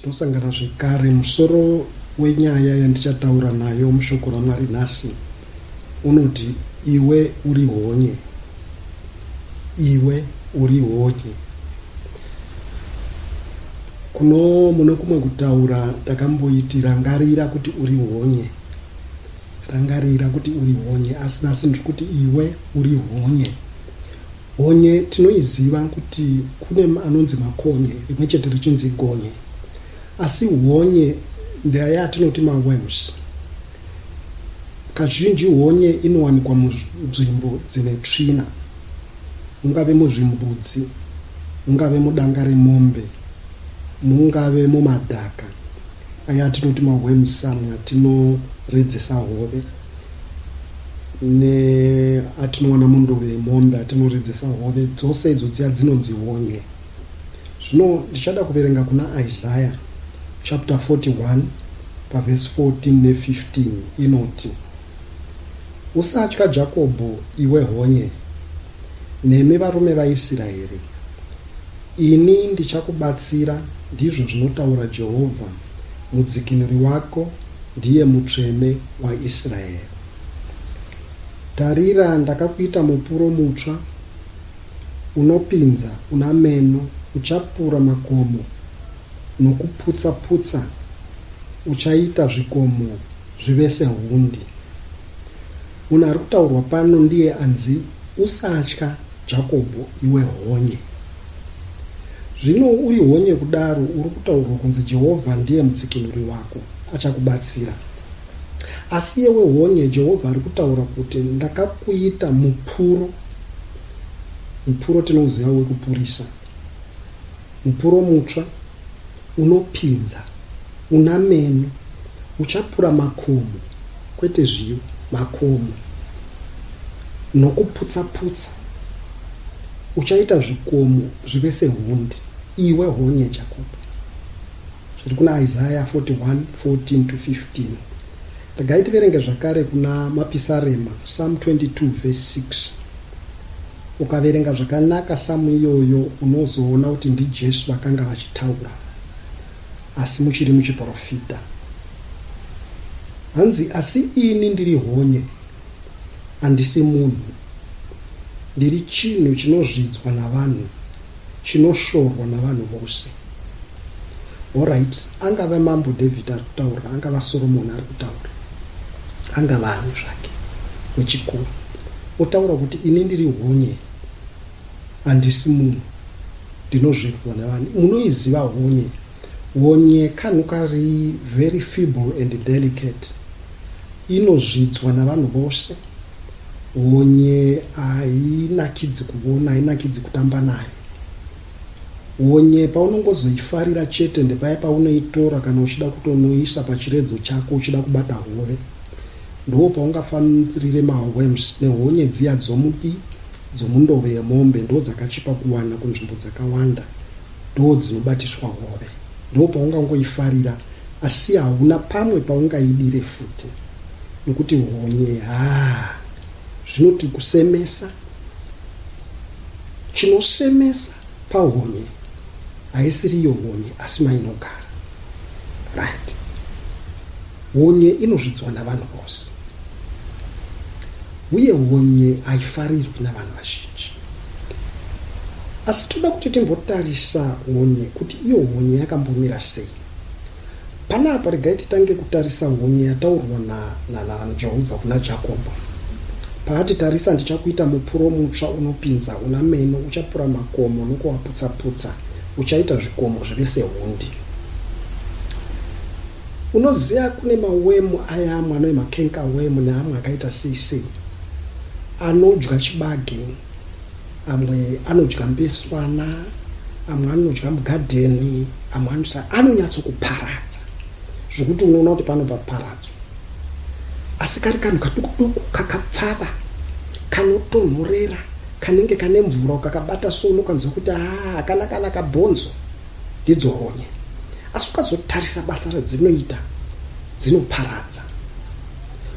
Tinosangana zvekare. Musoro wenyaya yandichataura nayo mushoko raMwari nhasi unoti Iwe uri honye. Iwe uri honye. Kuno mune kumwe kutaura ndakamboiti rangarira kuti uri honye. Rangarira kuti uri honye asi nhasi ndiri kuti iwe uri honye. Honye tinoiziva kuti kune anonzi makonye rimwe chete richinzi gonye. Asi honye ndeaya atinoti maworms. Kazhinji honye inowanikwa munzvimbo dzine tsvina, mungave muzvimbudzi, mungave mudanga remombe, mungave mumadhaka aya atinoti maworms amwe atinoredzesa hove neatinowana mundove yemombe atinoredzesa hove dzose idzo dziya dzinonzi honye. Zvino ndichada kuverenga kuna Isaiah chapter 41 pavhesi 14 ne 15 inoti, Usatya Jakobho iwe honye, nemi varume vaIsiraeri, ini ndichakubatsira, ndizvo zvinotaura Jehovha, mudzikinuri wako ndiye Mutsvene waIsiraeri. Tarira, ndakakuita mupuro mutsva, unopinza, una meno, uchapura makomo nokuputsa-putsa, uchaita zvikomo zvive sehundi. Munhu ari kutaurwa pano ndiye anzi usatya Jakobho iwe honye. Zvino uri honye kudaro uri kutaurwa kunzi Jehovha ndiye mutsikinuri wako, achakubatsira. Asi iyewe honye Jehovha ari kutaura kuti ndakakuita mupuro. Mupuro tinouziva wekupurisa. Mupuro mutsva, unopinza, una meno, uchapura makomo, kwete zviyo, makomo, nokuputsa-putsa, uchaita zvikomo zvive sehundi, iwe honye Jakobho. Zviri kuna Isaiah 41, 14 to 15. Regai tiverenge zvakare kuna Mapisarema, Psalm 22 verse 6. Ukaverenga zvakanaka samu iyoyo unozoona kuti ndiJesu vakanga vachitaura asi muchiri muchiporofita. Hanzi asi ini ndiri honye handisi munhu. Ndiri chinhu chinozvidzwa navanhu chinoshorwa navanhu vose. Horait angave mambo David ari kutaura angava Solomon ari kutaura angava ani zvake wechikuru otaura kuti ini ndiri honye handisi munhu ndinozvirwa nevanhu munoiziva honye honye kanhu kari very feeble and delicate inozvidzwa navanhu vose honye hainakidzi kuona hainakidzi kutamba nayo Honye paunongozoifarira chete ndepaya paunoitora kana uchida kutonoisa pachiredzo chako uchida kubata hove. Ndoo paungafarire maworms nehonye dziya dzomudii dzomundove yemombe ndoo dzakachipa kuwana kunzvimbo dzakawanda ndoo dzinobatiswa hove. Ndoo paungangoifarira asi hauna pamwe paungaidire futi nokuti honye haa zvinoti kusemesa. Chinosemesa pahonye haisiriyo honye asi mainogara. Right. Honye inozvidzwa navanhu vose. Uye honye haifarirwi navanhu vazhinji. Asi toda kuti timbotarisa honye kuti iyo honye yakambomira sei. Panapa regai titange kutarisa honye yataurwa naJehovha kuna Jakobho. Paati, Tarisa, ndichakuita mupuro mutsva unopinza, una meno, uchapura makomo nokuaputsa-putsa, uchaita zvikomo zvive sehundi. Unoziva kune mawemu aya amwe anove macanker worm neamwe akaita sei sei anodya chibage amwe anodya mbeswana amwe anodya mugadheni amwe anosa anonyatsokuparadza zvokuti unoona kuti pano paparadzwa asi kari kanhu kaduku duku kakapfava kanotonhorera kanenge kane mvura ukakabata so unokanzwa kuti haa hakana kana kabhonzo ndidzo honye asi ukazotarisa basa radzinoita dzinoparadza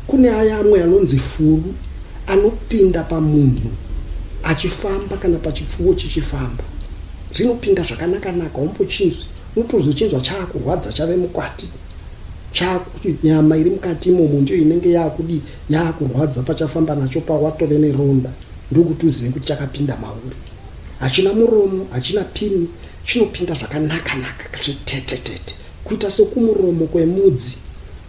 Kune aya amwe anonzi furu anopinda pamunhu achifamba kana pachipfuwo chichifamba. Rinopinda zvakanaka-naka, haumbochinzwi. Unotozochinzwa chaakurwadza chave mukwati. Chaakuti nyama iri mukati imomo ndiyo inenge yaakudii yaakurwadza pachafamba nacho pawatove neronda ndokuti uzive kuti chakapinda mauri. Hachina muromo, hachina pini, chinopinda zvakanaka naka zvitete tete kuita sekumuromo kwemudzi.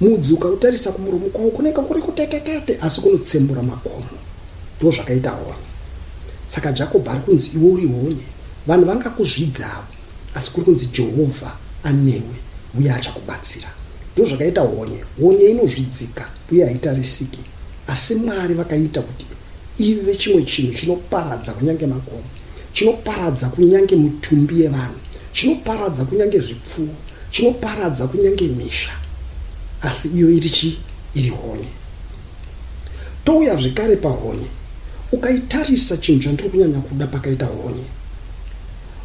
Mudzi ukautarisa kumuromo kwawo kunenge kuri kutete tete asi kunotsemura makomo. Ndozvakaita honye. Saka Jakobho ari kunzi iwe uri honye. Vanhu vangakuzvidza havo asi kuri kunzi Jehovha anewe uye achakubatsira. Ndozvakaita honye. Honye inozvidzika uye haitarisiki asi Mwari vakaiita kuti ive chimwe chinhu chinoparadza kunyange makomo, chinoparadza kunyange mitumbi yevanhu, chinoparadza kunyange zvipfuwo, chinoparadza kunyange misha. Asi iyo iri chii? Iri honye. Touya zvekare pahonye. Ukaitarisa chinhu chandiri kunyanya kuda pakaita honye.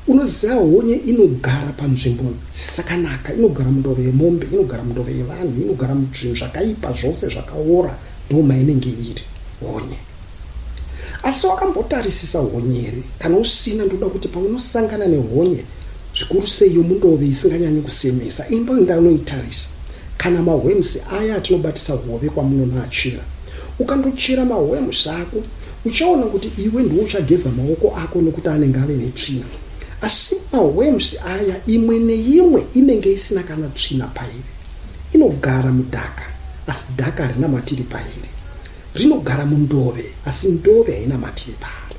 Unoziva honye inogara panzvimbo dzisakanaka, inogara mundove yemombe, inogara mundove yevanhu, inogara muzvinhu zvakaipa zvose zvakaora, ndomainenge iri honye. Asi wakambotarisisa honye here? Kana usina, ndoda kuti paunosangana nehonye, zvikuru sei yomundove isinganyanyi kusemesa, imboenda unoitarisa. Kana mahwemusi aya atinobatisa hove kwamunonoachera. Ukandochera mahwemusi ako, uchaona kuti iwe ndiwe uchageza maoko ako nokuti anenge ave netsvina. Asi mahwemusi aya imwe neimwe inenge isina kana tsvina pairi. Inogara mudhaka, asi dhaka harinamatiri pairi. Rinogara mundove, asi ndove hainamatiri paari.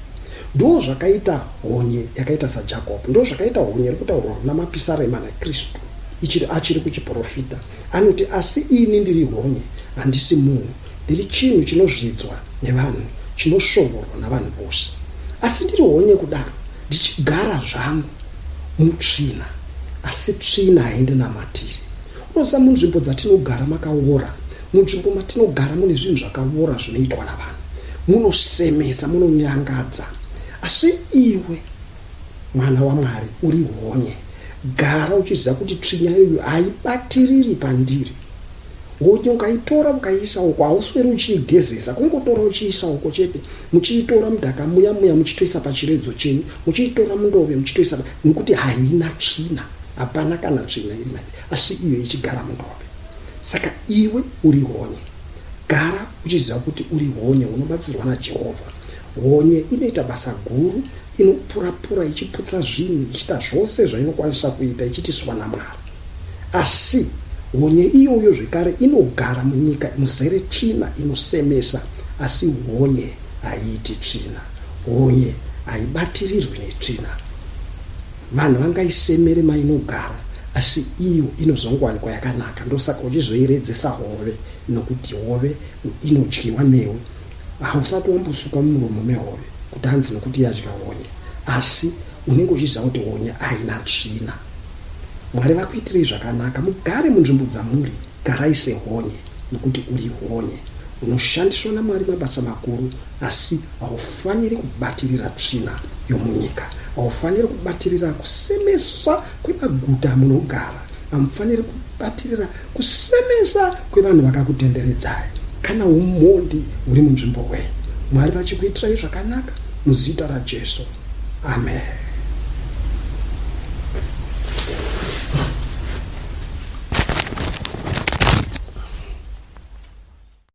Ndozvakaita honye yakaita saJacob. Ndozvakaita honye iri kutaurwa muna Mapisarema naKristu ichiri achiri kuchiporofita. Anoti, Asi ini ndiri honye, handisi munhu, ndiri chinhu chinozvidzwa nevanhu, chinosvovorwa navanhu vose. Asi ndiri honye kudaro, ndichigara zvangu mutsvina, asi tsvina haindinamatiri. Unoziva munzvimbo dzatinogara makawora, munzvimbo matinogara mune zvinhu zvakawora zvinoitwa navanhu. Munosemesa, munonyangadza. Asi iwe mwana waMwari uri honye. Gara uchiziva kuti tsvina iyoyo haibatiriri pandiri. Honye ukaitora ukaiisa uko hausweri uchiigezesa, kungotora uchiisa uko chete, muchiitora mudhaka muya muya muchitoisa pachiredzo chenyu, muchiitora mundove muchitoisa nokuti haina tsvina. Hapana kana tsvina iri mairi asi iyo ichigara mundove. Saka iwe uri honye. Gara uchiziva kuti uri honye unobatsirwa naJehovha. Honye inoita basa guru, inopura-pura ichiputsa zvinhu, ichiita zvose zvainokwanisa kuita ichiitiswa naMwari. Asi honye iyoyo zvekare inogara munyika muzere tsvina inosemesa, asi honye haiiti tsvina. Honye haibatirirwi netsvina. Vanhu vangaisemere mainogara asi iyo inozongowanikwa yakanaka ndosaka uchizoiredzesa hove nokuti hove inodyiwa newe. Hausati wambosuka mumuromo mehove kuti hanzi nokuti yadya honye asi unenge uchiziva kuti honye haina tsvina. Mwari vakuitirei zvakanaka mugare munzvimbo dzamuri garai sehonye nokuti uri honye. Unoshandiswa naMwari mabasa makuru asi haufaniri kubatirira tsvina yomunyika. Haufaniri kubatirira kusemeswa kwemaguta amunogara. Hamufaniri kubatirira kusemesa kwevanhu vakakutenderedzai kana umhondi huri munzvimbo wenyu. Mwari vachikuitirai zvakanaka muzita raJesu. Amen.